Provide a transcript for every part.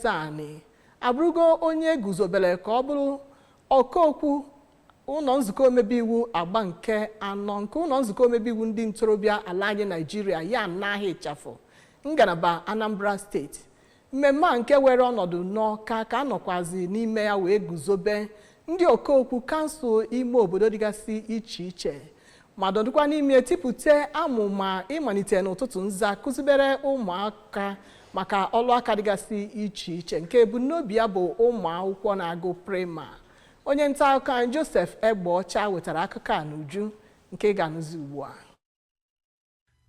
Ezeani abụrụgo onye guzobere ka ọ bụrụ ọkaokwu ụlọ nzukọ omebe iwu agba nke anọ nke ụlọ nzukọ omebe iwu ndị ntorobịa ala anyị Naijiria ya n'aha ịchafụ ngalaba Anambra Steeti. Mmemme a nke were ọnọdụ n'Ọka ka a nọkwazi n'ime ya wee guzobe ndị ọkaokwu kansụl ime obodo dịgasị iche iche, ma nọdụkwa n'ime tipụta amụma ịmalite n'ụtụtụ nza kụzibere ụmụaka maka ọlụ aka dịgasị iche iche, nke ebumnobi ya bụ ụmụ akwụkwọ na-agụ prima. Onye nta akụkọ anyị Joseph Egbeọcha wetara akụkọ a n'uju nke ị ga-anụzi ugbu a.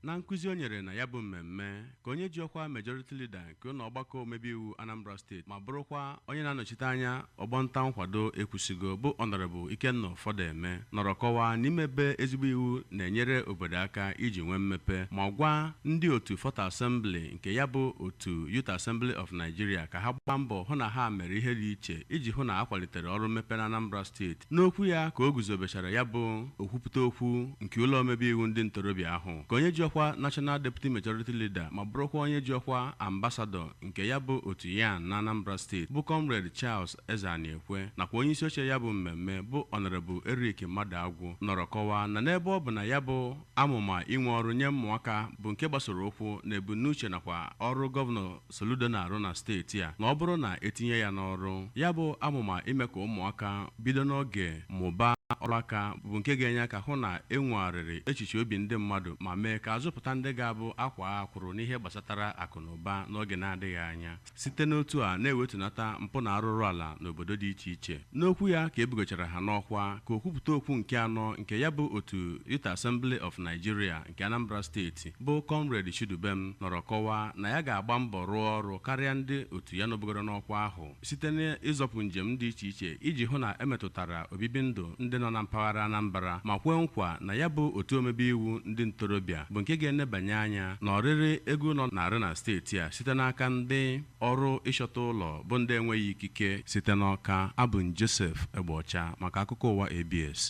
Na nkụzi o nyere na ya bụ mmemme, ka onye ji ọkwa Majority Leader nke ụlọ ọgbakọ omebe iwu Anambra Steeti ma bụrụkwa onye na-anọchite anya ọgbọnta nkwado Ekwusigo, bụ Honorable Ikenna Ụfọdụeme, nọrọ kọwaa na imebe ezigbo iwu na-enyere obodo aka iji nwee mmepe, ma gwa ndị otu Fourth Assembly nke ya bụ otu Youth Assembly of Nigeria ka ha gbaa mbọ hụ na ha mere ihe dị iche iji hụ na a kwalitere ọrụ mmepe na Anambra Steeti. N'okwu ya ka o guzobechara ya bụ okwupụta okwu nke ụlọ omebe iwu ndị ntorobịa ahụ, ka onye ji ọkwa National Deputy Majority Leader ma bụrụkwa onye ji ọkwa Ambassador nke ya bụ otu YAN na Anambra Steeti, bụ Comrade Charles Ezeaniekwe, nakwa onye isi oche ya bụ mmemme, bụ Honorable Eric Mmaduagwu, nọrọ kọwaa na n'ebe ọ bụ na ya bụ amụma inwe ọrụ nye ụmụaka bụ nke gbasoro ụkwụ na ebumnuche nakwa ọrụ Gọvanọ Soludo na-arụ na steeti a, na ọ bụrụ na etinye ya n'ọrụ, ya bụ amụma ime ka ụmụaka bido n'oge mụba ọrụ aka bụ nke ga-enye aka hụ na enwegharịrị echiche obi ndị mmadụ ma mee ka azụpụta ndị ga-abụ akwa akwụrụ n'ihe gbasatara akụ na ụba n'oge na-adịghị anya, site n'otu a na-ewetunata mpụ na arụrụ ala n'obodo dị iche iche. N'okwu ya ka ebugochara ha n'ọkwa, ka okwupụta okwu nke anọ nke ya bụ otu Youth Assembly of Nigeria nke Anambra Steeti, bụ Comrade Chidubem, nọrọ kọwaa na ya ga-agba mbọ rụọ ọrụ karịa ndị otu ya nọbugoro n'ọkwa ahụ site n'ịzọpụ njem dị iche iche iji hụ na emetụtara obibi ndụ ndị nọ na mpaghara Anambra, ma kwee nkwa na ya bụ otu omebe iwu ndị ntorobịa bụ nke ga-enebanye anya na ọrịrị ego nọ na-arị na steeti a site n'aka ndị ọrụ ịchọta ụlọ bụ ndị enweghị ikike. Site n'Ọka, abụ m Joseph Egbeọcha maka akụkọ ụwa ABS.